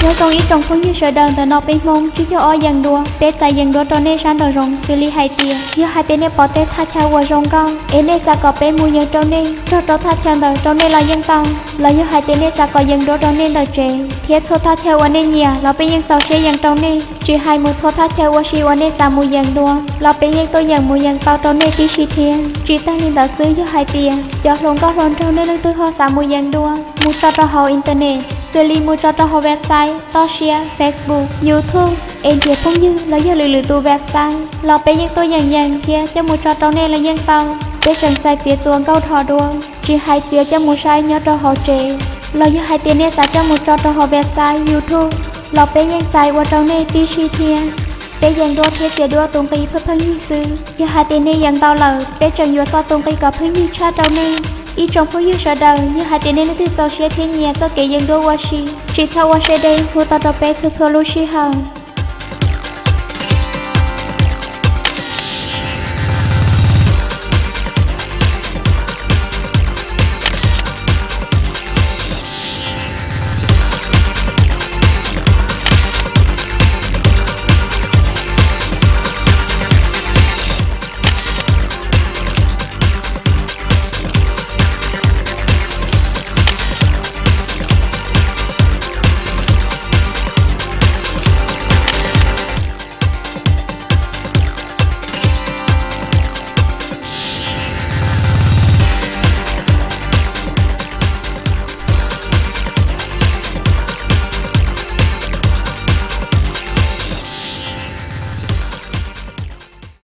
Nyob zoo ib tsoom phooj ywg sawv daws, ntawm no peb Hmoob tsib caug ob yees dua, peb txais yees dua rau nej sab nraum zoov xws li hais tias yog hais tias nej pom tej thaj chaw uas zoo nkauj es nej xav kom peb mus yees rau nej, nrog rau thaj chaw ntawd rau nej los yeej tau. Los yog hais tias nej xav kom yees dua rau nej ntawm tsev thiab txhua thaj chaw uas nej nyiam los peb yeej txaus siab yees rau nej, tsis hais mus txhua thaj chaw ua si uas nej xav mus yees dua los peb yeej tuaj yeem mus yees tau rau nej tib si thiab. Tsis tag li ntawd xwb, yog hais tias cov hluas nkauj hluas nraug nej leej twg ho xav mus yees dua mus tso rau hauv internet, xws li mus tso rau hauv website, toj siab, Facebook, YouTube, es nrhiav phooj ywg los yog lwm lwm tus website los peb yeej tuaj yeem yees thiab coj mus tso rau nej los yeej tau. Peb tseem txais txiav txuas nkauj dhos dua, tsis hais txiav coj mus saib nyob rau hauv tsev. Los yog hais tias nej xav coj mus tso rau hauv website, YouTube los peb yeej txais ua rau nej tib si thiab. Peb yees dua thiab txiav dua tus nqi pheej pheej yig xwb. Yog hais tias nej yees tau lawm, peb tseem yuav txoj tus nqi kom pheej yig tshaj rau nej. Ib tsoom phooj ywg sawv daws, yog hais tias nej leej twg txaus siab thiab nyiam txoj kev yees dua ua si, tsis txhob ua siab deb hu tau rau peb txhua txhua lub sij hawm.